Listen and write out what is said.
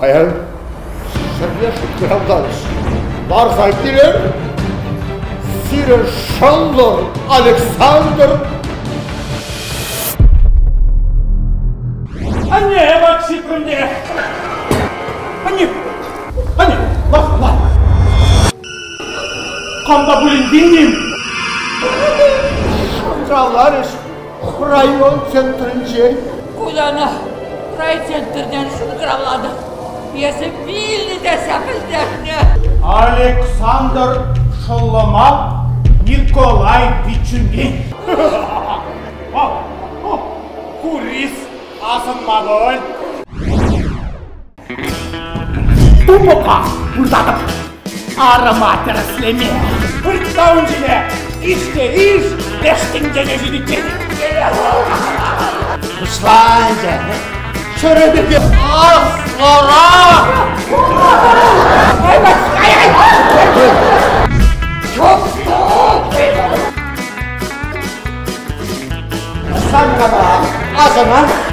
Паян ҫӗрле шӑнкӑравларӗҫ. Ларса килӗр, сирӗн шӑллӑр Александр. Анне, вак ҫитрӗм те. Анне, анне, лар, лар. Кам та пулин вилнӗ-им? Шӑнкӑравларӗҫ район центрӗнчен. Куляна райцентртен шӑнкӑравланӑ. Эсӗ вилнӗ тесе пӗлтернӗ. Александр шӑллӑма Николай пиччӳнтен. Курис асӑнма пуль. Тупӑка выртатӑп арӑма тӗрӗслеме. Выртса ун ҫине иш те иш, леш тӗнчене ҫитиччен. Пуҫланчӗ. Чӗрепе аслӑрах. Сан кама асӑна.